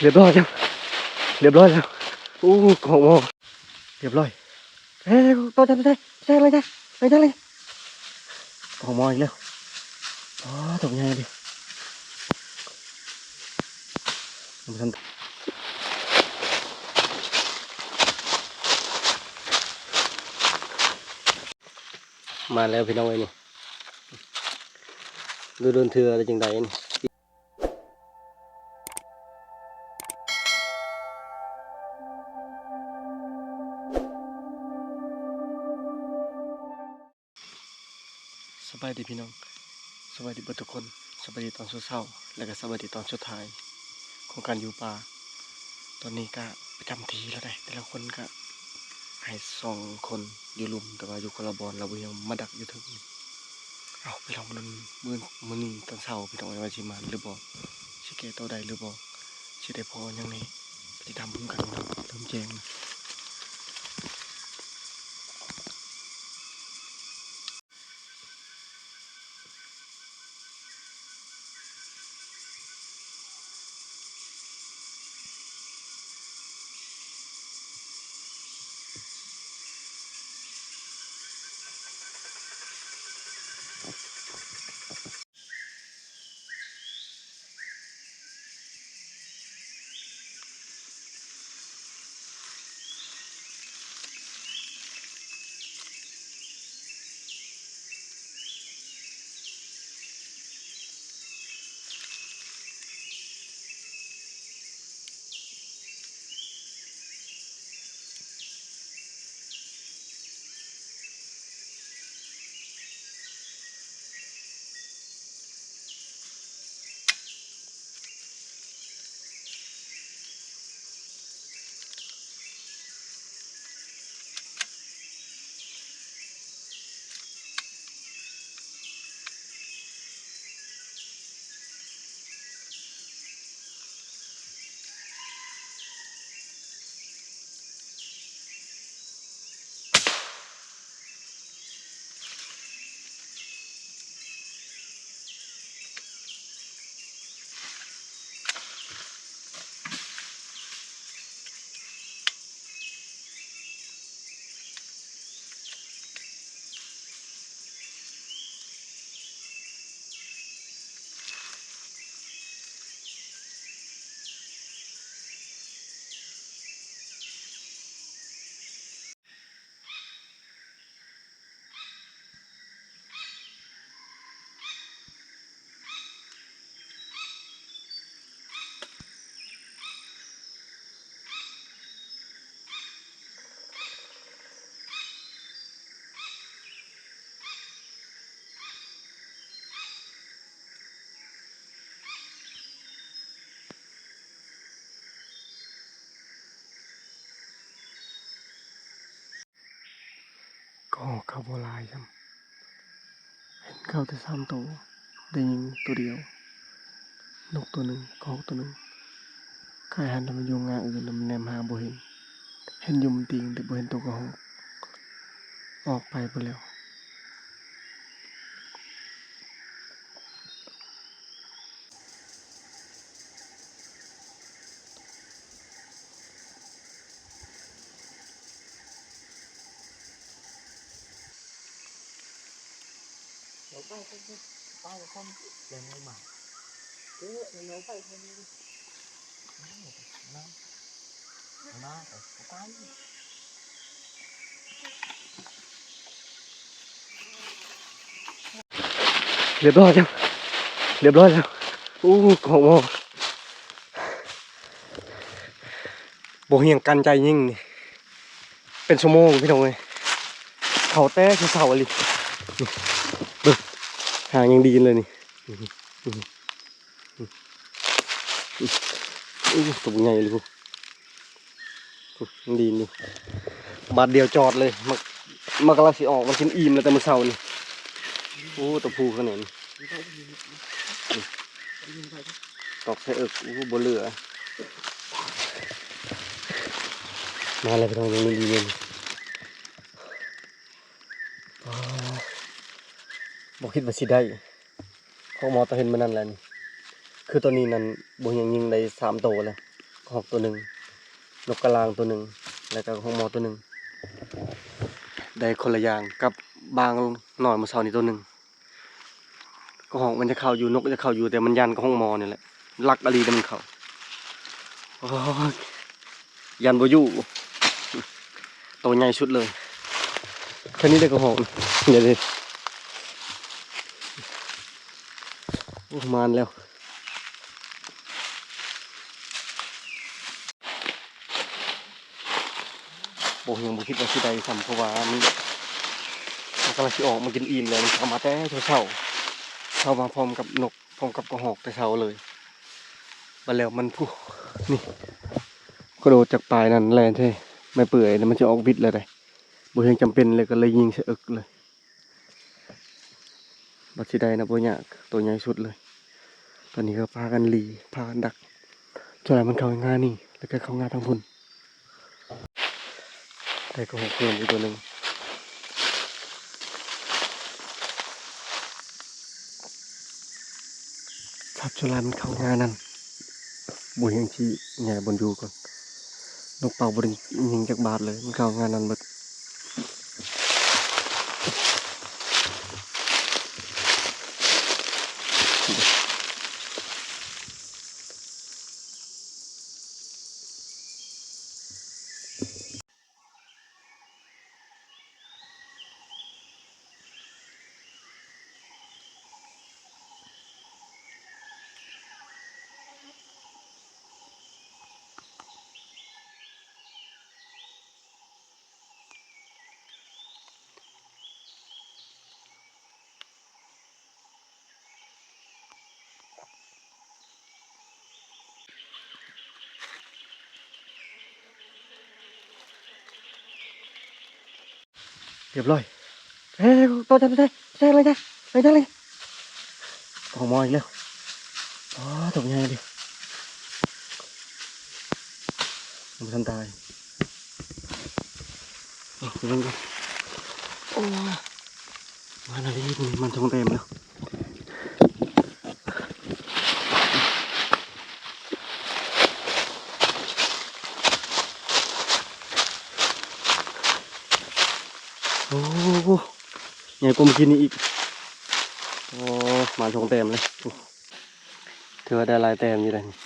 ຮຽບຮ້ອຍແລ້ວ ຮຽບຮ້ອຍແລ້ວ. ໂອ້ ກອກໝໍ ຮຽບຮ້ອຍ. ເຮີ້ຍ ຕໍ່ຈັບ ແທ້ ແທ້ເລີຍ ແທ້ເລີຍ ແທ້ເລີຍ. ກອກໝໍອີກແລ້ວ. ອໍ ຕົກໃຫຍ່ເດ. ມາແລ້ວພີ່ນ້ອງເອີຍ ນີ້ ໂດນໆເທື່ອແລ້ວຈັ່ງໃດນີ້. ສະບາຍດີພີ່ນ້ອງ ສະບາຍດີເບິດທຸກຄົນ. ສະບາຍດີຕອນເຊົ້າໆ ແລະກະສະບາຍດີຕອນສຸດທ້າຍຂອງການຢູ່ປ່າ. ຕອນນີ້ກະປະຈຳທີ່ແລ້ວເດ້ ແຕ່ລະຄົນກະໃຫ້ສອງຄົນຢູ່ລຸ່ມ ແຕ່ວ່າຢູ່ຄົນລະບ່ອນ ລາວບໍ່ຍັງມາດັກຢູ່ເທິງ. ເອົາ ໄປລອງມາລຸ້ນມື້ ມື້ນີ້ຕອນເຊົ້າພີ່ນ້ອງເອີຍ ວ່າຊິມານຫຼືບໍ່ ຊິແກ້ໂຕໄດ້ຫຼືບໍ່ ຊິໄດ້ພໍຫຍັງແດ່. ໄປຕິດຕາມເບິ່ງກັນເນາະ ເລີ່ມແຈ້ງ. ກະຮອກເຂົາບໍ່ຫຼາຍຊ້ຳ ເຫັນເຂົາແຕ່ສາມໂຕ ໄດ້ຍິງໂຕດຽວ ນົກໂຕໜຶ່ງ ກະຮອກໂຕໜຶ່ງ. ຂ້ອຍຫັນແລ້ວມັນຢູ່ງ່າອື່ນ ແລ້ວມັນແນມຫາບໍ່ເຫັນ ເຫັນຢູ່ມັນຕີງ ແຕ່ບໍ່ເຫັນໂຕກະຮອກ ອອກໄປເບິດແລ້ວ. ຮຽບຮ້ອຍແລ້ວ ຮຽບຮ້ອຍແລ້ວ. ໂອ້ ກອກໝໍ ບໍ່ຮຽງກັນໃຈຍິງນີ້ ເປັນຊົ່ວໂມງພີ່ນ້ອງເອີຍ ເຂົ້າແຕ່ເຊົ້າໆອີ່ຫຼີ. ນີ້ ເບິ່ງ ຫາງຍັງດີນເລີຍນີ້. ໂອ້ ໂຕບັກໃຫຍ່ເລີຍພຸ້ນ ຍັງດີນຢູ່ ບາດດຽວຈອດເລີຍ. ມັນ ມັນກຳລັງຊິອອກ ມັນກິນອີ່ມແລ້ວແຕ່ມື້ເຊົ້ານີ້. ໂອ້ ໂຕຜູ້ຂະໜາດນີ້ ຕອກໃສ່ເອິກ ໂອ້ ບໍ່ເຫຼືອ. ມາແລ້ວພີ່ນ້ອງ ຍັງດີເລີຍ. ອໍ ບໍ່ຄິດວ່າຊິໄດ້ ຂອງໝໍຕອນເຫັນມື້ນັ້ນແຫຼະນີ້. ຄືຕອນນີ້ນັ້ນ ບໍ່ຮຽງຍິງໄດ້ສາມໂຕແລ້ວ ຮອກໂຕໜຶ່ງ, ນົກກະລາງໂຕໜຶ່ງ ແລ້ວກໍກະຮອກມໍໂຕໜຶ່ງ. ໄດ້ຄົນລະຢ່າງກັບບາງນ້ອຍມື້ເຊົ້ານີ້ໂຕໜຶ່ງ. ກະຮອກມັນຈະເຂົ້າຢູ່, ນົກຈະເຂົ້າຢູ່, ແຕ່ມັນຢ້ານກະຮອກມໍນີ້ແຫຼະ. ລັກອີ່ຫຼີເດ້ມັນເຂົ້າ. ໂອ້ຍ ຢ້ານບໍ່ຢູ່. ໂຕໃຫຍ່ສຸດເລີຍ. ແຄ່ນີ້ໄດ້ກະຮອກ. ເດີ ໂອ້ ມານແລ້ວ. ບໍ່ ຍັງບໍ່ຄິດວ່າຊິໄດ້ຊ້ຳ ເພາະວ່າມັນ ມັນກຳລັງຊິອອກມາກິນອີ່ມແລ້ວ. ມັນເຂົ້າມາແຕ່ເຊົ້າໆ ເຂົ້າມາພ້ອມກັບນົກ ພ້ອມກັບກະຮອກແຕ່ເຊົ້າເລີຍ. ບັດແລ້ວມັນ ພຸ້ນ ນີ້ ກະໂດດຈາກປາຍນັ້ນແລ່ນໃສ່ໄມ້ເປື່ອຍ ແລ້ວມັນຊິອອກບິດແລ້ວໃດ. ບໍ່ຮຽງຈຳເປັນເລີຍ ກໍເລີຍຍິງໃສ່ເອິກເລີຍ. ບັດຊິໄດ້ນະບໍ່ຍາກ ໂຕໃຫຍ່ສຸດເລີຍ. ຕອນນີ້ກໍພາກັນລີ້ ພາກັນດັກ ສ່ວນຫຼາຍມັນເຂົ້າງ່ານີ້ ແລ້ວກໍເຂົ້າງ່າທາງພຸ້ນ. ໄດ້ກະຮອກເພີ່ມອີກໂຕໜຶ່ງ. ສັດສ່ວນຫຼາຍມັນເຂົ້າງ່ານັ້ນ ບໍ່ຮຽງຊິຍ້າຍບ່ອນຢູ່ກ່ອນ. ນົກເປົ້າບໍ່ໄດ້ຍິງຈັກບາດເລີຍ ມັນເຂົ້າງ່ານັ້ນເບິດ. ຮຽບຮ້ອຍ. ເອີຍ ໂຕໃຫຍ່ ໂຕໃຫຍ່ ໂຕໃຫຍ່ ໂຕໃຫຍ່ ໂຕໃຫຍ່. ອອກມາອີກແລ້ວ. ອໍ ໂຕໃຫຍ່ເດ ຍັງບໍ່ທັນຕາຍ. ເອົາ ເບິ່ງກ່ອນ. ໂອ້ ມາແລ້ວເດ້ ມັນສອງແຕ້ມແລ້ວ. ໂອ້ ໃຫຍ່ກວ່າມື້ກີ້ນີ້ອີກ. ໂອ້ ມາສອງແຕ້ມເລີຍ. ໂອ້ ຖືວ່າໄດ້ຫຼາຍແຕ້ມຢູ່ເດ້ນີ້.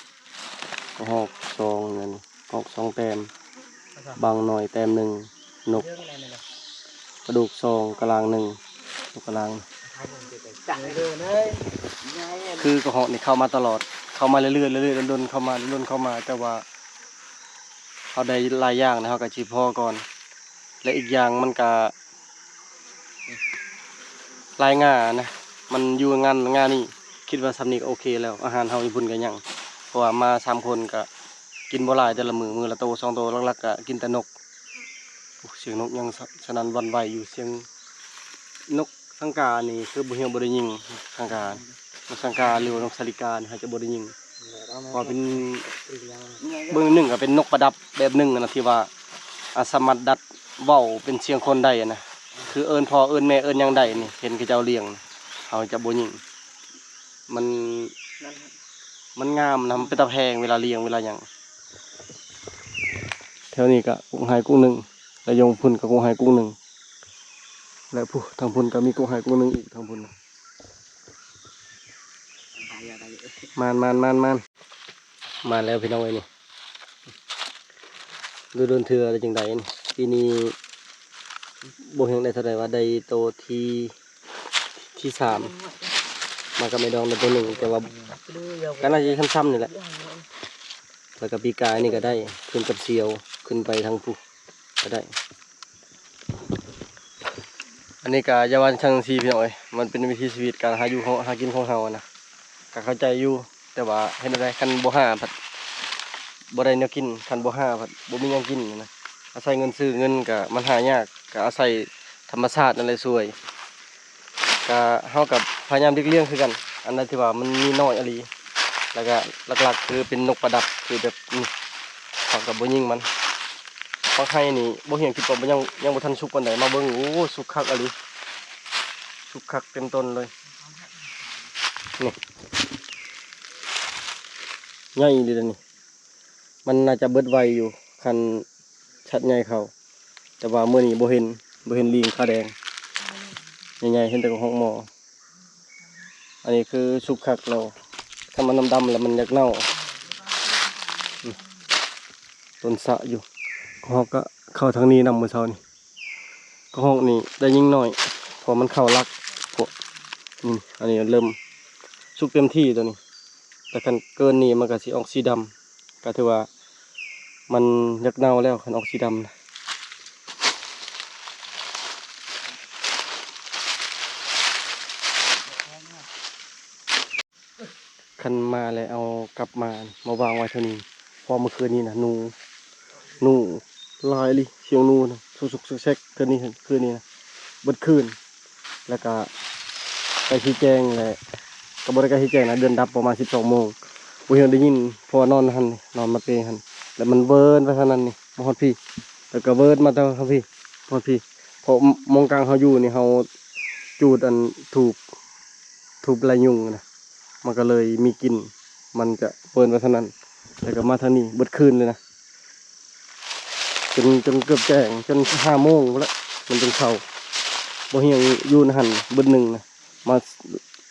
ກະຮອກສອງ ອັນນີ້ກະຮອກສອງແຕ້ມ, ບາງໜ້ອຍແຕ້ມໜຶ່ງ, ນົກ ປາດຸກສອງ, ກະລາງໜຶ່ງ, ນົກກະລາງ. ຄືກະຮອກນີ້ເຂົ້າມາຕະຫຼອດ, ເຂົ້າມາເລື້ອຍໆ ເລື້ອຍໆ ດົນໆ ເຂົ້າມາ ດົນໆ ເຂົ້າມາ, ແຕ່ວ່າເຮົາໄດ້ຫຼາຍຢ່າງນະ ເຮົາກໍຊິພໍກ່ອນ. ແລະ ອີກຢ່າງມັນກະ ຫຼາຍງ່ານະ, ມັນຢູ່ງ່ານ ງ່ານີ້ ຄິດວ່າສ່ຳນີ້ກໍໂອເຄແລ້ວ. ອາຫານເຮົາຢູ່ພຸ້ນກໍຍັງ ເພາະວ່າມາສາມຄົນກໍກິນບໍ່ຫຼາຍແຕ່ລະມື້, ມື້ລະໂຕສອງໂຕ, ຫຼັກໆກໍກິນແຕ່ນົກ. ໂອ້ ສຽງນົກຍັງສະ ສະໜັ່ນຫວັ່ນໄຫວຢູ່, ສຽງນົກສັງການີ້ຄືບໍ່ ເຮົາບໍ່ໄດ້ຍິງສັງກາ, ນົກສັງກາ ຫຼືວ່ານົກສາລິການີ້ ເຮົາຈະບໍ່ໄດ້ຍິງ. ເພາະວ່າເປັນ ເບິ່ງໜຶ່ງກໍເປັນນົກປະດັບແບບໜຶ່ງນະ ທີ່ວ່າ ອາ ສາມາດດັດເວົ້າເປັນສຽງຄົນໄດ້ນະ, ຄືເອີ້ນພໍ່ເອີ້ນແມ່ເອີ້ນຫຍັງໄດ້ນີ້, ເຫັນເຂົາເຈົ້າລ້ຽງ ເຮົາຈະບໍ່ຍິງ. ມັນ ມັນງາມນະ, ມັນເປັນຕາແພງເວລາລ້ຽງເວລາຫຍັງ. ແຖວນີ້ກໍກົກໄຮ່ກົກໜຶ່ງ ແລະ ຢູ່ພຸ້ນກໍກົກໄຮ່ກົກໜຶ່ງ ແລະ ພຸ້ນ ທາງພຸ້ນກໍມີກົກໄຮ່ກົກໜຶ່ງອີກ ທາງພຸ້ນ. ມານ ມານ ມານ ມານ. ມາແລ້ວພີ່ນ້ອງເອີຍ ນີ້ ໂດນໆເທື່ອໄດ້ຈັ່ງໃດນີ້. ປີນີ້ບໍ່ເຫັນໄດ້ເທົ່າໃດວ່າ ໄດ້ໂຕທີ ທີສາມ ມາກັບແມ່ດອງໄດ້ໂຕໜຶ່ງ, ແຕ່ວ່າກໍໜ້າຈະຊ້ຳໆນີ້ແຫຼະ. ແລ້ວກໍປີກາຍນີ້ກໍໄດ້ ຂຶ້ນກັບສ່ຽວ ຂຶ້ນໄປທາງພຸ້ນ ກໍໄດ້. ອັນນີ້ກໍຢ່າວ່າຈັ່ງຊີ້ພີ່ນ້ອງເອີຍ, ມັນເປັນວິຖີຊີວິດການຫາຢູ່ຂອງ ຫາກິນຂອງເຮົານະ, ກໍເຂົ້າໃຈຢູ່. ແຕ່ວ່າເຮັດແນວໃດ ຄັນບໍ່ຫາພັດບໍ່ໄດ້ແນວກິນ, ຄັນບໍ່ຫາພັດບໍ່ມີຫຍັງກິນນະ. ອາໄສເງິນຊື້ເງິນກໍມັນຫາຍາກ, ກໍອາໄສທຳມະຊາດນັ້ນແຫຼະຊ່ວຍ. ກະເຮົາກະພະຍາຍາມຫຼີກລ່ຽງຄືກັນ ອັນໃດທີ່ວ່າມັນມີນ້ອຍອີ່ຫຼີ. ແລ້ວກະຫຼັກໆຄືເປັນນົກປະດັບ ຄືແບບນີ້ ເຮົາກະບໍ່ຍິງມັນ. ໝາກໄຮ່ນີ້ບໍ່ຮຽງ ຄິດວ່າບໍ່ ຍັງ ຍັງບໍ່ທັນສຸກປານໃດ, ມາເບິ່ງ ໂອ້ ສຸກຄັກອີ່ຫຼີ ສຸກຄັກເຕັມຕົ້ນເລີຍ. ນີ້ ໃຫຍ່ອີ່ຫຼີເດ້ນີ້. ມັນໜ້າຈະເບິດໄວຢູ່ ຄັນສັດໃຫຍ່ເຂົ້າ. ແຕ່ວ່າມື້ນີ້ບໍ່ເຫັນ ບໍ່ເຫັນລີງຂາແດງໃຫຍ່ໆ ເຫັນແຕ່ກະຮອກໝໍ. ອັນນີ້ຄືສຸກຄັກແລ້ວ ຄັນມັນດຳໆ ແລ້ວມັນຢາກເນົ່າ. ອືມ ຕົ້ນສະຢູ່ ກະຮອກກະເຂົ້າທາງນີ້ນຳມື້ເຊົ້ານີ້. ກະຮອກນີ້ໄດ້ຍິງໜ້ອຍ ເພາະມັນເຂົ້າຫຼັກພວກນີ້. ອັນນີ້ເລີ່ມສຸກເຕັມທີ່ໂຕນີ້ ແຕ່ຄັນເກີນນີ້ມັນກະຊິອອກສີດຳ ກະຖືວ່າມັນຢາກເນົ່າແລ້ວ ຄັນອອກສີດຳນະ. ຄັນມາແລ້ວເອົາກັບມາ ມາວາງໄວ້ເທົ່ານີ້ ເພາະເມື່ອຄືນນີ້ນະ ໜູ ໜູຫຼາຍອີ່ຫຼີ ສຽງໜູນະ ຊຸກໆແຊກໆ ເທື່ອນີ້ ຄືນນີ້ນະ ເບິດຄືນ. ແລ້ວກະໃກ້ຊິແຈ້ງແຫຼະ ກະບໍ່ໄດ້ໃກ້ຊິແຈ້ງນະ ເດືອນດັບປະມານສິບສອງໂມງ ບໍ່ຮຽງໄດ້ຍິນ ເພາະວ່ານອນຫັ້ນ ນອນມາເປຫັ້ນ ແລ້ວມັນເວີນໄປທາງນັ້ນນີ້ ມາຮອດພີ້ ແລ້ວກະເວີນມາທາງພີ້ ມາຮອດພີ້. ເພາະໝ່ອງກາງເຮົາຢູ່ນີ້ ເຮົາຈູດອັນທູບ ທູບໄລ່ຍຸງນະ ມັນກະເລີຍມີກິ່ນ ມັນຈະເວີນໄປທາງນັ້ນ ແລ້ວກະມາທາງນີ້ເບິດຄືນເລີຍນະ ຈົນ ຈົນເກືອບແຈ້ງ ຈົນຫ້າໂມງພຸ້ນແຫຼະ ມັນຈຶ່ງເຂົ້າ. ບໍ່ຮຽງຢູ່ໃນຫັ້ນເບິດໜຶ່ງນະ ມາ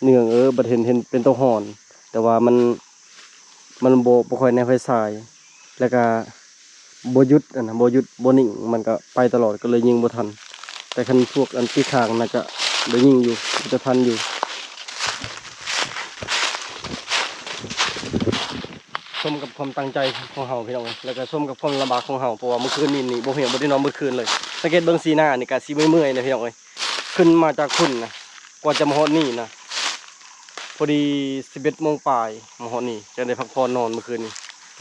ເໜືອງ ເອີ ບັດເຫັນ ເຫັນເປັນໂຕຮ້ອນ ແຕ່ວ່າມັນ ມັນບໍ່ ບໍ່ຄ່ອຍແນມໄຟສາຍ ແລ້ວກະບໍ່ຢຸດ ອັນນະ ບໍ່ຢຸດ ບໍ່ນິ່ງ ມັນກະໄປຕະຫຼອດ ກະເລີຍຍິງບໍ່ທັນ. ແຕ່ຄັນພວກອັນຕິດຂ້າງໜ້າຈະໄດ້ຍິງຢູ່ ຈະທັນຢູ່. ສົມກັບຄວາມຕັ້ງໃຈຂອງເຮົາ ພີ່ນ້ອງເອີຍ ແລ້ວກະສົມກັບຄວາມລຳບາກຂອງເຮົາ ເພາະວ່າມື້ຄືນນີ້ນີ້ ບໍ່ຮຽງບໍ່ໄດ້ນອນເບິດຄືນເລີຍ. ສັງເກດເບິ່ງສີໜ້ານີ້ກະຊິເມື່ອຍໆນະ ພີ່ນ້ອງເອີຍ. ຂຶ້ນມາຈາກພຸ້ນນະ ກວ່າຈະມາຮອດນີ້ນະ ພໍດີສິບເອັດໂມງປາຍ ມາຮອດນີ້ ຈັ່ງໄດ້ພັກຜ່ອນນອນມື້ຄືນນີ້.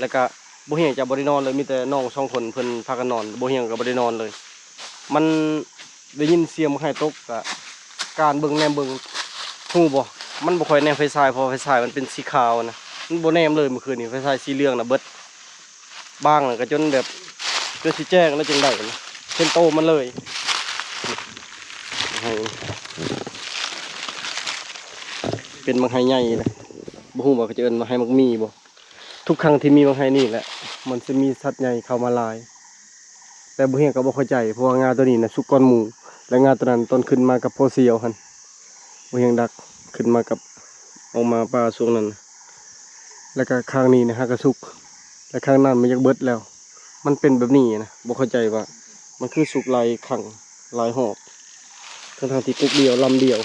ແລ້ວກະບໍ່ຮຽງຈະບໍ່ໄດ້ນອນເລີຍ ມີແຕ່ນ້ອງສອງຄົນເພິ່ນພາກັນນອນ ບໍ່ຮຽງກະບໍ່ໄດ້ນອນເລີຍ. ມັນໄດ້ຍິນສຽງໝາກໄຮຕົກ ກະການເບິ່ງ ແນມເບິ່ງ ຮູ້ບໍ່ ມັນບໍ່ຄ່ອຍແນມໄຟສາຍ ເພາະວ່າໄຟສາຍມັນເປັນສີຂາວນະ ມັນບໍ່ແນມເລີຍມື້ຄືນນີ້ ໄຟສາຍສີເຫຼືອງນະເບິດ. ບາງນະກະຈົນແບບ ຈົນຊິແຈ້ງແລ້ວຈຶ່ງໄດ້ ເຫັນໂຕມັນເລີຍ. ເປັນໝາກໄຮໃຫຍ່ເດ້ ບໍ່ຮູ້ວ່າເຂົາຈະເອີ້ນໝາກໄຮໝາກໝີ່ບໍ່. ທຸກຄັ້ງທີ່ມີໝາກໄຮນີ້ແຫຼະ ມັນຈະມີສັດໃຫຍ່ເຂົ້າມາຫຼາຍ ແຕ່ບໍ່ຮຽງກະບໍ່ເຂົ້າໃຈ ເພາະວ່າງາໂຕນີ້ນະສຸກກ່ອນໝູ່ ແລະງາໂຕນັ້ນຕອນຂຶ້ນມາກັບພໍ່ສ່ຽວຫັ້ນ ບໍ່ຮຽງດັກ ຂຶ້ນມາກັບ ອອກມາປ່າຊ່ວງນັ້ນນະ. ແລ້ວກະຂ້າງນີ້ນະຫາກະສຸກ ແລະຂ້າງນັ້ນມັນຢາກເບິດແລ້ວ. ມັນເປັນແບບນີ້ນະ ບໍ່ເຂົ້າໃຈວ່າມັນຄືສຸກຫຼາຍຄັ້ງຫຼາຍຮອບ ທັງໆທີ່ກົກດຽວລຳດຽວ.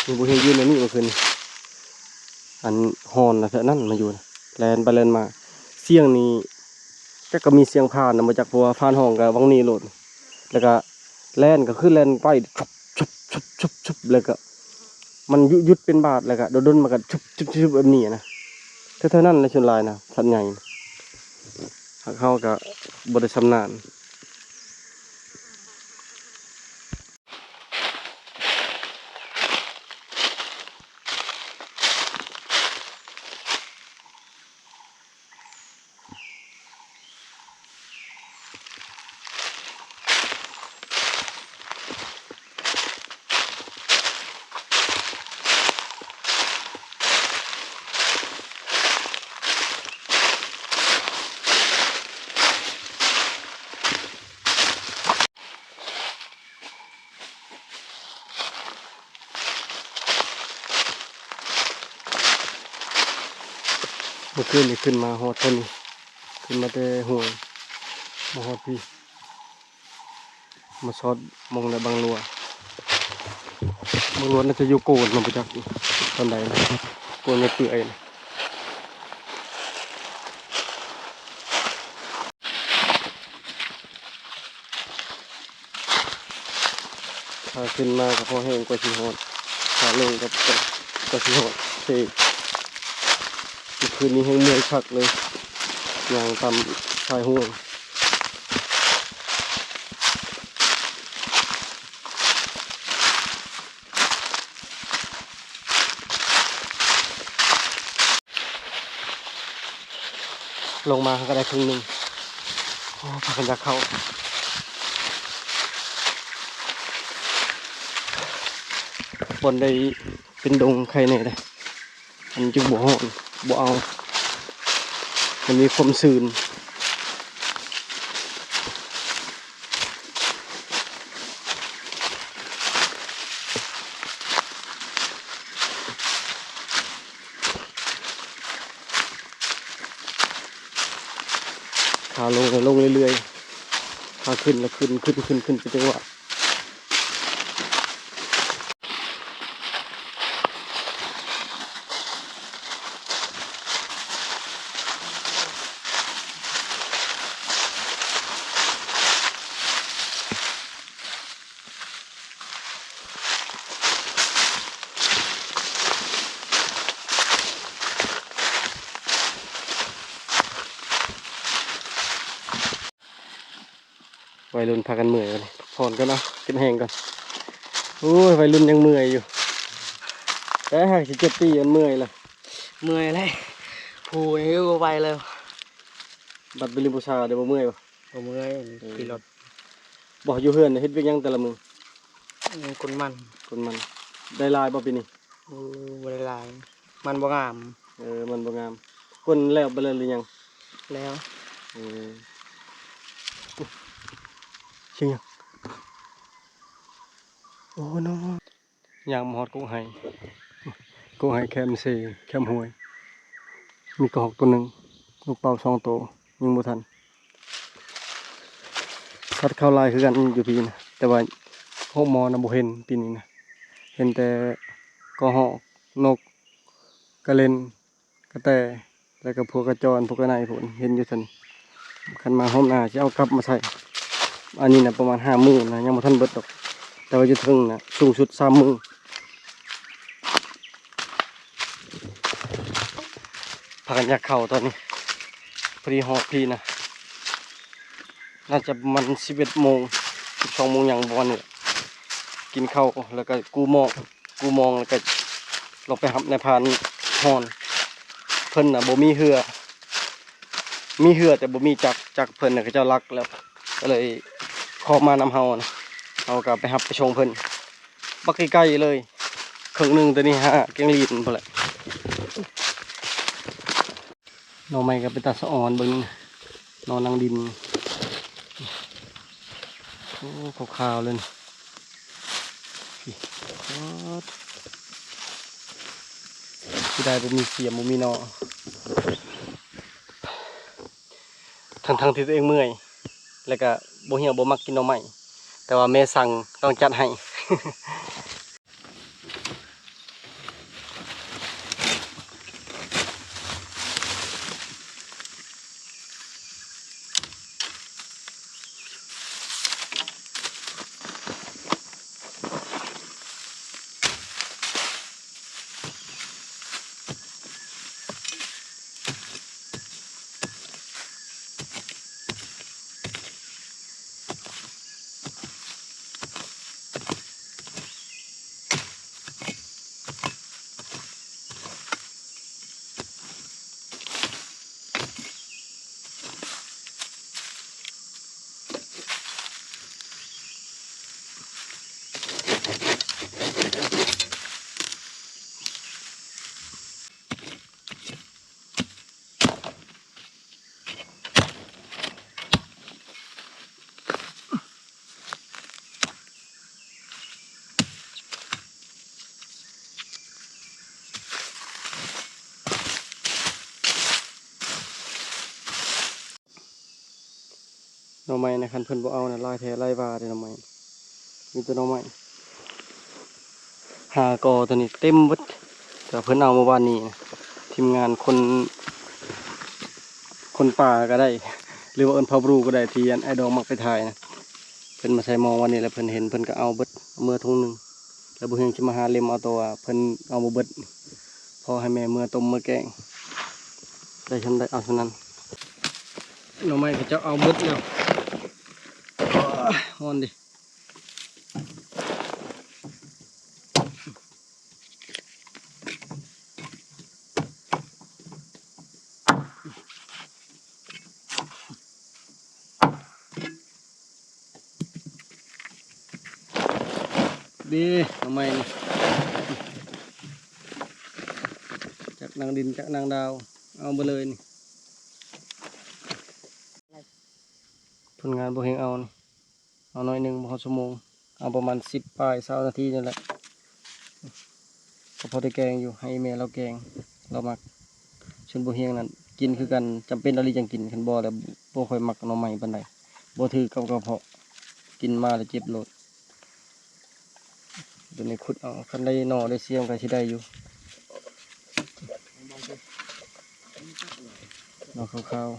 ນີ້ບໍ່ເຫັນຢືນອັນນີ້ເມື່ອຄືນນີ້ ອັນຮ້ອນນະ ແຖວນັ້ນມາຢູ່ນະ ແລ່ນໄປແລ່ນມາ ສຽງນີ້ຈັກກະມີສຽງພານນະບໍ່ຈັກ ເພາະວ່າພານຮ້ອງກະຫວ່າງນີ້ໂລດ ແລ້ວກະ ແລ່ນກະຄືແລ່ນໄປ ຊຸບໆໆໆ ແລ້ວກະມັນຢຸດ ຢຸດເປັນບາດ ແລ້ວກະດົນໆມາກະຊຸບໆໆແບບນີ້ນະ. ແຖວໆນັ້ນແຫຼະສ່ວນຫຼາຍນະ ສັດໃຫຍ່ ຫາກເຮົາກະບໍ່ໄດ້ຊຳນານ. ເມື່ອຄືນນີ້ຂຶ້ນມາຮອດເທິງນີ້ ຂຶ້ນມາແຕ່ຫ້ວຍ ມາຮອດພີ້ ມາຊອດໝ່ອງໃດບັງຫຼົວ ບັງຫຼົວໜ້າຈະຢູ່ໂກນນະ ບໍ່ຈັກຕອນໃດນະ ໂກນເປື່ອຍນະ. ຂາຂຶ້ນມາກະພໍແຮງກວ່າຊິຮອດ ຂາລົງກະ ກະຊິຮອດເຊ. ເມື່ອຄືນນີ້ແຮງເມື່ອຍຄັກເລີຍ ຍ່າງຕາມຊາຍຫ້ວຍ. ລົງມາເຮົາກະໄດ້ເຄິ່ງໜຶ່ງ ໂອ້ ພາກັນຢາກເຂົ້າ ບ່ອນໃດເປັນດົງໄຄແນ່ເດ້ ອັນຈຶ່ງບໍ່ຮ້ອນ ບໍ່ເອົາ ມັນມີຄວາມຊື້ນ. ຂາລົງກໍລົງເລື້ອຍໆ ຂາຂຶ້ນລະຂຶ້ນ ຂຶ້ນ ຂຶ້ນ ຂຶ້ນເປັນຈັງຫວະ. ໄວລຸ້ນພາກັນເມື່ອຍບັດນີ້ ພັກຜ່ອນກ່ອນເນາະ ເກັບແຮງກ່ອນ. ໂອ້ຍ ໄວລຸ້ນຍັງເມື່ອຍຢູ່ ແຕ່ຫາກສິເຈັດປີມັນເມື່ອຍລະ ເມື່ອຍແລ້ວ ຜູ້ນີ້ບໍ່ໄຫວແລ້ວ. ບັດໄປຫຼິ້ນພູຊາເດ້ ບໍ່ເມື່ອຍບໍ່? ບໍ່ເມື່ອຍ ເອີ ຂີ່ລົດ. ບໍ່ ຢູ່ເຮືອນເຮັດວຽກຫຍັງແຕ່ລະມື້? ອືມ ກົນມັນ. ກົນມັນ ໄດ້ຫຼາຍບໍ່ປີນີ້? ໂອ້ ບໍ່ໄດ້ຫຼາຍ ມັນບໍ່ງາມ. ເອີ ມັນບໍ່ງາມ. ກົນແລ້ວໄປແລ້ວຫຼືຍັງ? ແລ້ວ. ເອີ ສຽງຫຍັງ? ໂອ້ ນ້ອງ. ຍ່າງມາຮອດກົກໄຮ່ ກົກໄຮ່ແຄມເຊ ແຄມຫ້ວຍ ມີກະຮອກໂຕໜຶ່ງ ລູກເປົ້າສອງໂຕ ຍິງບໍ່ທັນ. ສັດເຂົ້າຫຼາຍຄືກັນຢູ່ພີ້ນະ ແຕ່ວ່າໂຮງໝໍນະບໍ່ເຫັນປີນີ້ນະ ເຫັນແຕ່ກະຮອກ ນົກ ກະເລັນ ກະແຕ ແລ້ວກະພວກກະຈອນ ພວກກະໄນພຸ້ນ ເຫັນຢູ່ຊັ້ນ. ຄັນມາຮອບໜ້າຊິເອົາກັບມາໃສ່. ອັນນີ້ນະປະມານຫ້າມື້ນະ ຍັງບໍ່ທັນເບິດດອກ ແຕ່ວ່າຢູ່ເທິງນະສູງສຸດສາມມື້. ພາກັນຢາກເຂົ້າຕອນນີ້ ພໍດີຮອດພີ້ນະ ໜ້າຈະປະມານສິບເອັດໂມງ ສິບສອງໂມງຫຍັງປະມານນີ້ແຫຼະ. ກິນເຂົ້າແລ້ວກະກູ້ໝອກ ກູ່ມອງ ແລ້ວກໍລົງໄປຮັບນາຍພານຮອນ. ເພິ່ນນະບໍ່ມີເຮືອ ມີເຮືອແຕ່ບໍ່ມີຈັກ ຈັກເພິ່ນນະເຂົາເຈົ້າລັກແລ້ວ ກໍເລີຍຂໍມານຳເຮົານະ ເຮົາກໍໄປຮັບໄປສົ່ງເພິ່ນ ບັກໄກໆເລີຍ ເຄິ່ງໜຶ່ງແຕ່ນີ້ຫາແກງລີນພຸ້ນແຫຼະ. ໜໍ່ໄມ້ກໍເປັນຕາສະອອນເບິ່ງ ໜໍ່ນາງດິນ ໂອ້ ຂາວໆເລີຍນີ້. ເສຍດາຍບໍ່ມີສຽມ ບໍ່ມີໜໍ່ ທັງໆທີ່ຕົວເອງເມື່ອຍ ແລ້ວກະບໍ່ ເຮົາບໍ່ມັກກິນໜໍ່ໄມ້ ແຕ່ວ່າແມ່ສັ່ງຕ້ອງຈັດໃຫ້. ໜໍ່ໄມ້ນະ ຄັນເພິ່ນບໍ່ເອົານະ ຫຼາຍແທ້ຫຼາຍວ່າເດ້ໜໍ່ໄມ້ ມີແຕ່ໜໍ່ໄມ້. ຫ້າກໍຕົວນີ້ເຕັມເບິດ ແຕ່ວ່າເພິ່ນເອົາມື້ວານນີ້ນະ ທີມງານຄົນ ຄົນປ່າກໍໄດ້ ຫຼືວ່າເອີ້ນເຜົ່າບຣູກໍໄດ້ ທີ່ອັນອ້າຍດອງມັກໄປຖ່າຍນະ ເພິ່ນມາໃສ່ມອງວັນນີ້ ແລ້ວເພິ່ນເຫັນ ເພິ່ນກໍເອົາເບິດ ເອົາເມືອຖົງໜຶ່ງ ແລ້ວບໍ່ເຮັງຊິມາຫາເລັມເອົາ ແຕ່ວ່າເພິ່ນເອົາບໍ່ເບິດ ພໍໃຫ້ແມ່ເມືອຕົ້ມເມືອແກງ ໄດ້ຊ່ຳໃດເອົາຊ່ຳນັ້ນ. ໜໍ່ໄມ້ເຂົາເຈົ້າເອົາເບິດແລ້ວ ຮ້ອນເດ. ເດ້ ໜໍ່ໄມ້ນີ້ ຈັກນາງດິນ ຈັກນາງດາວ ເອົາເບິດເລີຍນີ້. ນງານບໍ່ແຮງເອົານີ້ ເອົາໜ້ອຍໜຶ່ງ ບໍ່ຮອດຊົ່ວໂມງ ເອົາປະມານສິບປາຍ ຊາວນາທີນີ້ແຫຼະ ກໍພໍໄດ້ແກງຢູ່ ໃຫ້ແມ່ລາວແກງ ລາວມັກ. ສ່ວນບໍ່ແຮງນັ້ນ ກິນຄືກັນ ຈຳເປັນອີ່ຫຼີຈັ່ງກິນ ຄັນບໍ່ແລ້ວບໍ່ຄ່ອຍມັກໜໍ່ໄມ້ປານໃດ ບໍ່ຖືກກັບກະເພາະ ກິນມາແລ້ວເຈັບໂລດ. ຕົວນີ້ຂຸດເອົາ ຄັນໄດ້ໜໍ່ໄດ້ເຊຍມັນກໍຊິໄດ້ຢູ່ ໜໍ່ຂາວໆ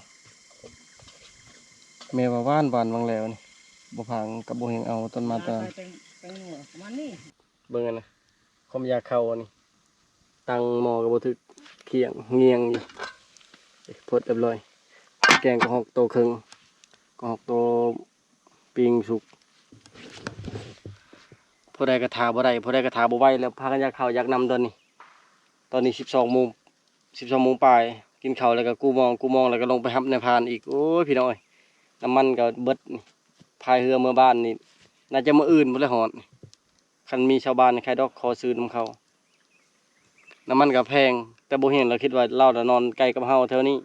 ແມ່ວ່າຫວານໆ ຫວ່າງແລ້ວນີ້ ບໍ່ພາງກັບບໍ່ແຮງເອົາຕອນມາຕອນ ເບິ່ງຫັ້ນນະ ຄວາມຢາກເຂົ້າອັນນີ້ ຕັ້ງໝໍ້ກໍບໍ່ຖືກ ຂຽງງຽງຢູ່ ເອີ ພົດຮຽບຮ້ອຍ ແກງກະຮອກໂຕເຄິ່ງ ກະຮອກໂຕ ປີ້ງສຸກ ຜູ້ໃດກໍຖ້າບໍ່ໄດ້ ຜູ້ໃດກໍຖ້າບໍ່ໄຫວແລ້ວ ພາກັນຢາກເຂົ້າຢາກນ້ຳຕອນນີ້ ຕອນນີ້ສິບສອງໂມງ ສິບສອງໂມງປາຍ ກິນເຂົ້າແລ້ວກໍກູ່ມອງ ກູ່ມອງແລ້ວກໍລົງໄປຮັບນາຍພານອີກ ໂອ້ຍ ພີ່ນ້ອງເອີຍ ນ້ຳມັນກໍເບິດ ພາຍເຮືອເມືອບ້ານນີ້ ໜ້າຈະມື້ອື່ນພຸ້ນແຫຼະຮອດ ຄັນມີຊາວບ້ານໃຄດອກຂໍຊື້ນຳເຂົາ ນ້ຳມັນກໍແພງ ແຕ່ບໍ່ເຫັນລະຄິດວ່າລາວລະນອນໃກ້ກັບເຮົາແຖວນີ້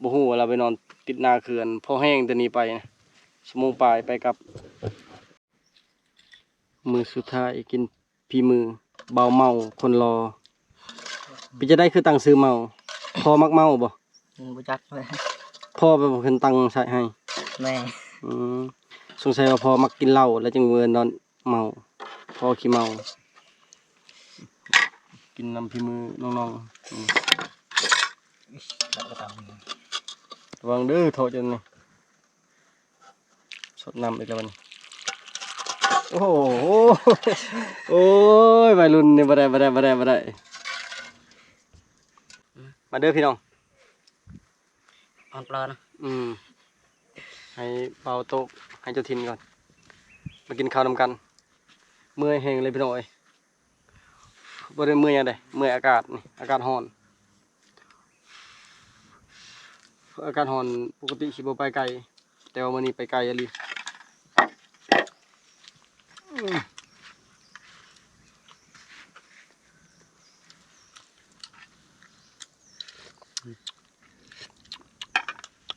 ບໍ່ຮູ້ວ່າລາວໄປນອນຕິດໜ້າເຂື່ອນ ພໍແຮງແຕ່ນີ້ໄປນະ ຊົ່ວໂມງປາຍໄປກັບ. ມື້ສຸດທ້າຍກິນຝີມືບ່າວເມົາຄົນຫຼໍ່ ເປັນຈັ່ງໃດຄືຕັ້ງຊື່ເມົາ ພໍ່ມັກເມົາບໍ່? ອືມ ບໍ່ຈັກເລີຍ ພໍ່ເປັນຄົນຕັ້ງໃສ່ໃຫ້ ແມ່ ອືມ ສົງໄສວ່າພໍ່ມັກກິນເຫຼົ້າ ແລ້ວຈຶ່ງເອີ້ນວ່າເມົາ ພໍ່ຂີ້ເມົາ ກິນນຳຝີມືນ້ອງໆ ອືມ ລະວັງເດີ ເທາະຈົນນີ້ ສົດນ້ຳອີກແລ້ວບັດນີ້ ໂອ້ໂຫ ໂອ້ຍ ໄວລຸ້ນນີ້ບໍ່ໄດ້ ບໍ່ໄດ້ ບໍ່ໄດ້ ບໍ່ໄດ້ ມາເດີພີ່ນ້ອງ ອ່ອນປອນ ອືມ ໃຫ້ເປົ່າໂຕະ ໃຫ້ເຈົ້າຖິ່ນກ່ອນ ມາກິນເຂົ້ານຳກັນ ເມື່ອຍແຮງເລີຍພີ່ນ້ອງເອີຍ ບໍ່ໄດ້ເມື່ອຍຫຍັງເດ້ ເມື່ອຍອາກາດນີ້ ອາກາດຮ້ອນ ອາກາດຮ້ອນ ປົກກະຕິຊິບໍ່ໄປໄກ ແຕ່ວ່າມື້ນີ້ໄປໄກອີ່ຫຼີ ອືມ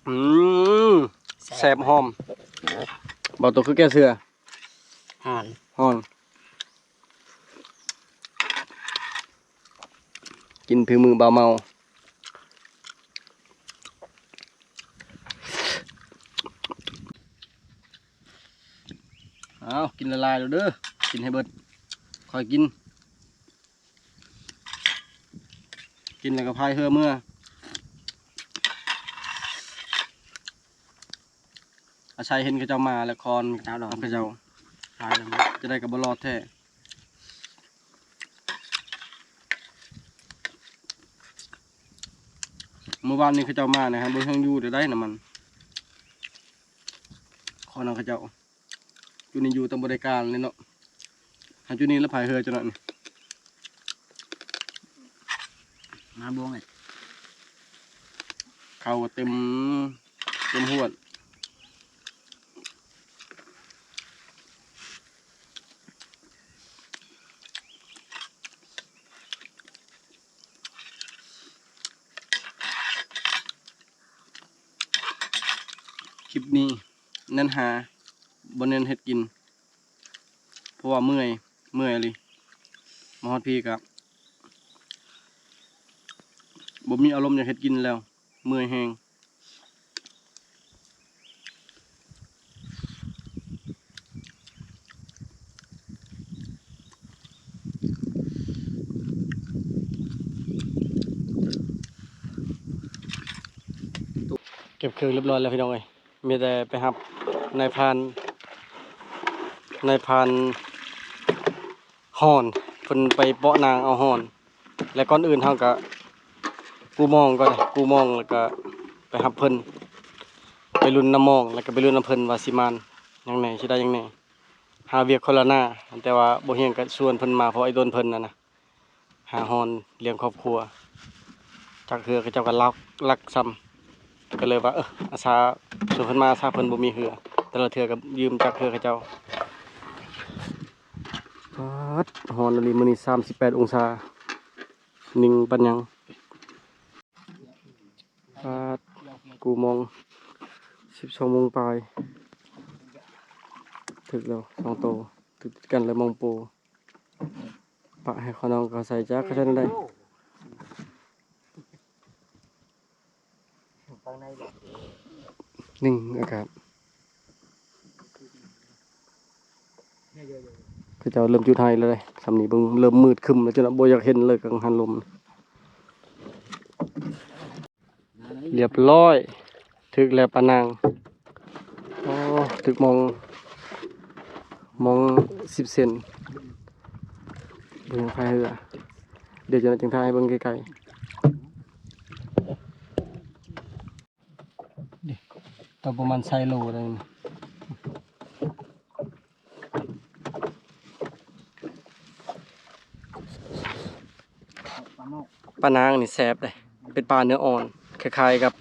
ອືມ ແຊບ ແຊບ ຫອມ ບໍ່ຕົວຄືແກ້ເສືອ ຮ້ອນ ຮ້ອນ ກິນຝີມືບ່າວເມົາ ເອົາ ກິນຫຼາຍໆ ໂລດເດີ ກິນໃຫ້ເບິດ ຄ່ອຍກິນ ກິນແລ້ວກໍພາຍເຮືອເມືອ ອາໄສເຫັນເຂົາເຈົ້າມາແລ້ວຄອນ ເຈົ້າດອກ ເຂົາເຈົ້າ ຂາຍແລ້ວ ຈະໄດ້ກໍບໍ່ລອດແທ້ ມື້ວານນີ້ເຂົາເຈົ້າມານະ ຫາບໍ່ເຖິງຢູ່ໄດ້ນ້ຳມັນ ຄອນເຂົາເຈົ້າ ຈຸນີ້ຢູ່ຕ້ອງບໍລິການເລີຍເນາະ ຫາຈຸນີ້ລະພາຍເຮືອເຈົ້ານັ້ນ ມາບ່ວງເລີຍ ເຂົ້າກໍເຕັມ ເຕັມຫວດ ຄລິບນີ້ເນັ້ນຫາ ບໍ່ເນັ້ນເຮັດກິນ ເພາະວ່າເມື່ອຍ ເມື່ອຍອີ່ຫຼີ ມາຮອດພີ້ກະບໍ່ມີອາລົມຢາກເຮັດກິນແລ້ວ ເມື່ອຍແຮງ. ເກັບເຄື່ອງຮຽບຮ້ອຍແລ້ວພີ່ນ້ອງເອີຍ ມີແຕ່ໄປຮັບນາຍພານ ນາຍພານຮ້ອນ ເພິ່ນໄປເປາະໜາງເອົາຮ້ອນ ແລະ ກ່ອນອື່ນເຮົາກະກູ້ມອງກ່ອນ ກູ້ມອງ ແລ້ວກະໄປຮັບເພິ່ນ ໄປລຸ້ນນຳມອງ ແລ້ວກະໄປລຸ້ນນຳເພິ່ນວ່າຊິໝານຫຍັງແດ່ ຊິໄດ້ຫຍັງແດ່ ຫາວຽກຄົນລະໜ້າ ແຕ່ວ່າບໍ່ຮຽງກະຊວນເພິ່ນມາ ເພາະໄອ້ດົນເພິ່ນນັ້ນນະ ຫາຮ້ອນລ້ຽງຄອບຄົວ ຈັກເຮືອເຂົາເຈົ້າກໍລັກ ລັກຊ້ຳ ກໍເລີຍວ່າ ເອີ ອາສາຊວນເພິ່ນມາ ອາສາເພິ່ນບໍ່ມີເຮືອ ແຕ່ລະເທື່ອກໍຢືມຈັກເຮືອເຂົາເຈົ້າ. ປາດ ຮ້ອນອີ່ຫຼີ ມື້ນີ້ສາມສິບແປດອົງສາ ໜິ່ງປານຫຍັງ. ປາດ ກູ່ໂມງ ສິບສອງໂມງປາຍ ຖືກແລ້ວສອງໂຕ ຖືກຕິດກັນແລ້ວມອງໂປ ປະໃຫ້ຂອງນ້ອງເຂົາໃສ່ ຈັກເຂົາໃສ່ແນວໃດ. ຍິງອາກາດ ເຂົາເຈົ້າເລີ່ມຈຸດໄຮແລ້ວເດ້. ສ່ຳນີ້ເບິ່ງ ເລີ່ມມືດຄຶ້ມແລ້ວ ຈົນວ່າບໍ່ຢາກເຫັນເລີຍກັງຫັນລົມ. ລຽບຮ້ອຍ ຖືກແລ້ວປານາງ. ໂອ້ ຖືກມອງ ມອງສິບເຊັນ ເບິ່ງພາຍເຮືອ. ດຽວຈະ ຈຶ່ງຖ່າຍໃຫ້ເບິ່ງໃກ້ໆ. ນີ້ ໂຕປະມານໄຊໂລໄດ້. ປານາງນີ້ແຊບເດ້ ເປັນປາເນື້ອອ່ອນ ຄ້າຍໆກັບ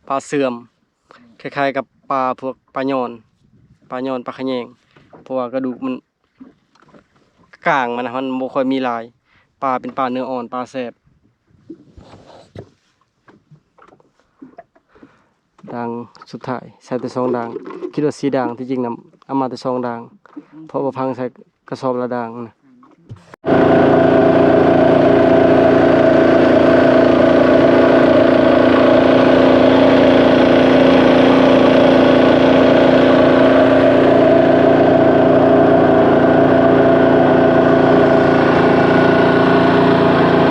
ປາເຊື່ອມ ຄ້າຍໆກັບປາພວກປາຍອນ ປາຍອນ ປາຂະແຍງ ເພາະວ່າກະດູກມັນ ກາງມັນນະ ມັນບໍ່ຄ່ອຍມີຫຼາຍ. ປາເປັນປາເນື້ອອ່ອນ ປາແຊບ. ດາງສຸດທ້າຍໃສ່ແຕ່ສອງດາງ ຄິດວ່າສີ່ດາງ ທີ່ຈິງນຳເອົາມາແຕ່ສອງດາງ ເພາະວ່າພັງໃສ່ກະສອບລະດາງນະ.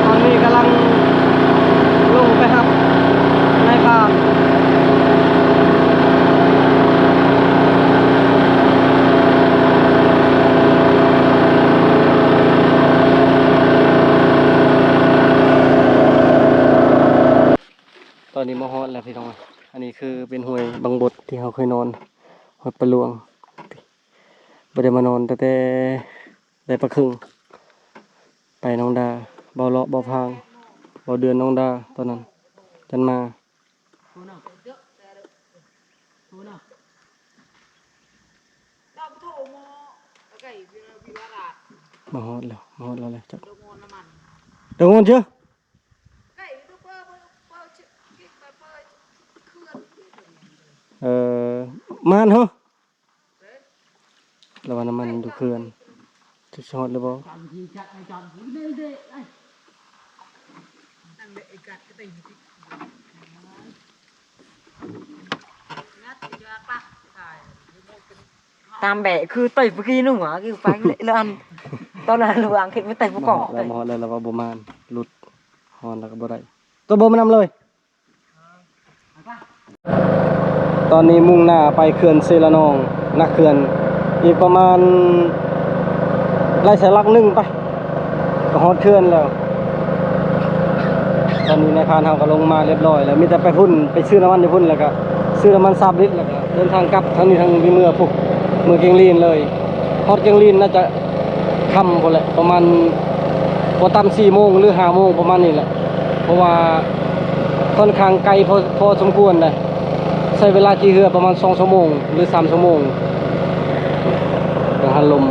ຕອນນີ້ກຳລັງລົງໄປຮັບນາຍພານ. ຕອນນີ້ມາຮອດແລ້ວພີ່ນ້ອງ. ອັນນີ້ຄືເປັນຫ້ວຍບັງບົດທີ່ເຮົາເຄີຍນອນ ຫ້ວຍປາຫຼວງ. ບໍ່ໄດ້ມານອນຕັ້ງແຕ່ໄດ້ປາເຄິ່ງ ໄປໜອງດາ ເບົາເລາະ ເບົາພາງ ເບົາເດືອນ ໜອງດາ ຕອນນັ້ນ ຈັນມາ. ມາຮອດແລ້ວ ມາຮອດແລ້ວແຫຼະ ຈັກ ດອກງອນເຈີ. ເອີ ມານເຮົາ ລະວ່ານ້ຳມັນຢູ່ເຂື່ອນ ຈັກຊິຮອດຫຼືບໍ່. ຕາມແບະຄືໄຕ້ປະກີ້ໜູຫວາ ຄືໄປເລະ ລະອັນ ຕອນນັ້ນລະຫວ່າງເຮັດໄປໄຕ້ປະກອບ. ມາຮອດແລ້ວ ລະວ່າບໍ່ມານ ຫຼຸດ ຮອດແລ້ວກະບໍ່ໄດ້ ໂຕບໍ່ມານຳເລີຍ. ຕອນນີ້ມຸ່ງໜ້າໄປເຂື່ອນເຊລະນອງ ນະເຂື່ອນ ອີກປະມານໄລ່ສາຍຫຼັກໜຶ່ງໄປ ກະຮອດເຂື່ອນແລ້ວ. ຕອນນີ້ນາຍພານເຮົາກະລົງມາລຽບຮ້ອຍແລ້ວ ມີແຕ່ໄປພຸ້ນ ໄປຊື້ນ້ຳມັນຢູ່ພຸ້ນ ແລ້ວກະຊື້ນ້ຳມັນສາມລິດ ແລ້ວກະເດີນທາງກັບ ທາງນີ້ທາງນີ້ເມືອພຸ້ນ ເມືອກຽງລີນເລີຍ. ຮອດກຽງລີນໜ້າຈະຄ່ຳພຸ້ນແຫຼະ ປະມານບໍ່ຕ່ຳສີ່ໂມງ ຫຼື ຫ້າໂມງ ປະມານນີ້ແຫຼະ ເພາະວ່າຂ້ອນຂ້າງໄກພໍ ພໍສົມຄວນນະ. ໃຊ້ເວລາຂີ່ເຮືອປະມານສອງຊົ່ວໂມງ ຫຼື ສາມຊົ່ວໂມງ ກັງຫັນລົມ.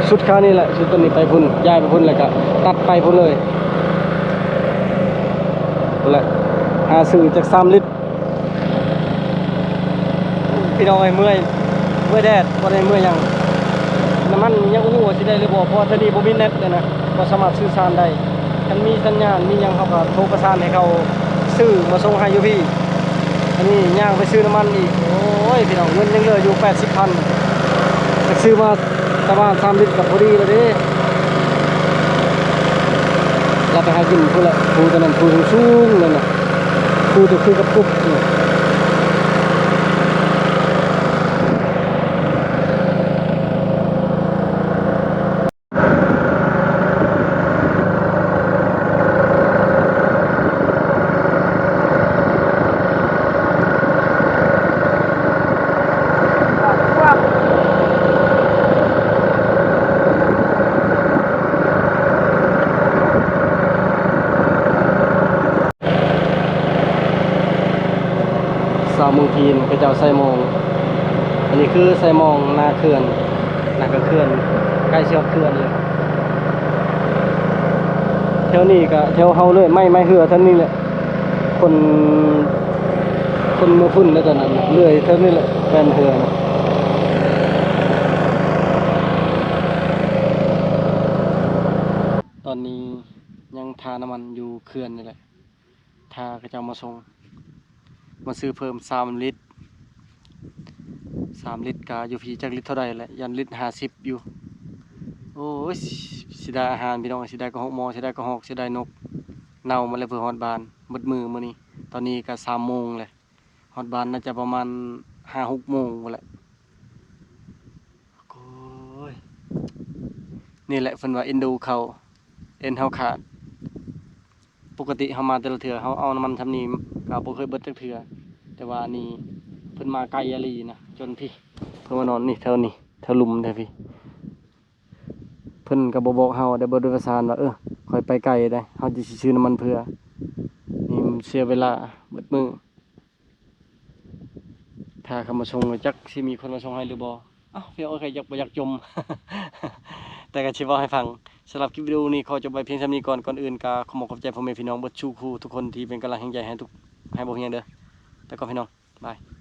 ສຸດຄານີ້ແຫຼະ ສຸດຕົວນີ້ໄປພຸ້ນ ຍ້າຍໄປພຸ້ນ ແລ້ວກະຕັດໄປພຸ້ນເລີຍ ພຸ້ນແຫຼະ. ຫາຊື້ຈັກສາມລິດ. ພີ່ນ້ອງເອີຍ ເມື່ອຍ ເມື່ອຍແດດ ບໍ່ໄດ້ເມື່ອຍຫຍັງ. ນ້ຳມັນຍັງບໍ່ຮູ້ວ່າຊິໄດ້ຫຼືບໍ່ ເພາະວ່າເທື່ອນີ້ບໍ່ມີແນັດເລີຍນະ ບໍ່ສາມາດສື່ສານໄດ້. ຄັນມີສັນຍານມີຫຍັງ ເຮົາກະໂທປະສານໃຫ້ເຂົາຊື້ມາສົ່ງໃຫ້ຢູ່ພີ້. ອັນນີ້ຍ່າງໄປຊື້ນ້ຳມັນອີກ. ໂອ້ຍ ພີ່ນ້ອງ ເງິນຍັງເຫຼືອຢູ່ແປດສິບພັນ ຈັກຊື້ມາປະມານສາມລິດກະພໍດີແລ້ວເດ້. ລະໄປຫາກິນພຸ້ນແຫຼະ ພູຕົວນັ້ນ ພູສູງໆນັ້ນນະ ພູຕົວຄືກັບກຸບນີ້. ຊາວເມືອງພີນເຂົາເຈົ້າໃສ່ມອງ. ອັນນີ້ຄືໃສ່ມອງໜ້າເຂື່ອນ ໜ້າກາງເຂື່ອນ ໃກ້ຊິຮອດເຂື່ອນເລີຍ. ແຖວນີ້ກະແຖວເຮົາເລີຍ ໄມ້ ໄມ້ເຮືອແຖວນີ້ແຫຼະ. ຄົນ ຄົນເມືອພຸ້ນໃນຕອນນັ້ນເລື່ອຍແຖວນີ້ແຫຼະ ແລ່ນເຮືອນະ. ຄ່ານ້ຳມັນຢູ່ເຂື່ອນນີ້ແຫຼະ ຖ້າເຂົາເຈົ້າມາສົ່ງ ມາຊື້ເພີ່ມສາມລິດ ສາມລິດກະຢູ່ພີ້ຈັກລິດເທົ່າໃດແຫຼະ ຢ້ານລິດຫ້າສິບຢູ່. ໂອ້ຍ ເສຍດາຍອາຫານພີ່ນ້ອງ ເສຍດາຍກະຮອກໝໍ ເສຍດາຍກະຮອກ ເສຍດາຍນົກ ເນົ່າໝົດແລ້ວ ເພື່ອຮອດບ້ານ ໝົດມື້ມື້ນີ້. ຕອນນີ້ກະສາມໂມງແຫຼະ ຮອດບ້ານໜ້າຈະປະມານຫ້າຫົກໂມງພຸ້ນແຫຼະ. ໂອ້ຍ ນີ້ແຫຼະເພິ່ນວ່າເອັນດູເຂົ້າ ເອັນເຮົາຂາດ. ປົກກະຕິເຮົາມາແຕ່ລະເທື່ອ ເຮົາເອົານ້ຳມັນຊ່ຳນີ້ກະບໍ່ເຄີຍເບິດຈັກເທື່ອ ແຕ່ວ່າອັນນີ້ເພິ່ນມາໄກອີ່ຫຼີນະ ຈົນພີ້ ເພິ່ນມານອນນີ້ ແຖວນີ້ ແຖວລຸ່ມແຖວພີ້. ເພິ່ນກະບໍ່ບອກເຮົາໄດ໋ ບໍ່ໄດ້ປະສານວ່າ ເອີ ຂ້ອຍໄປໄກໄດ໋ ເຮົາຈະຊິຊື້ນ້ຳມັນເພື່ອ. ນີ້ເສຍເວລາເບິດມື້. ຖ້າເຂົາມາສົ່ງ ຈັກຊິມີຄົນມາສົ່ງໃຫ້ຫຼືບໍ່. ເອົ້າ ພີ່ນ້ອງເອີຍ ຂ້ອຍຢາກ ບໍ່ຢາກຈົ່ມ ແຕ່ກະຊິເວົ້າໃຫ້ຟັງ. ສຳລັບຄລິບວິດີໂອນີ້ຂໍຈົບໄວ້ພຽງຊ່ຳນີ້ກ່ອນ. ກ່ອນອື່ນກະຂໍຂອບໃຈພໍ່ແມ່ພີ່ນ້ອງເບິດສູ່ຄູ່ທຸກຄົນທີ່ເປັນກຳລັງແຮງໃຈໃຫ້ທຸກ ໃຫ້ບໍ່ພຽງເດີ. ໄປກ່ອນພີ່ນ້ອງ ບາຍ.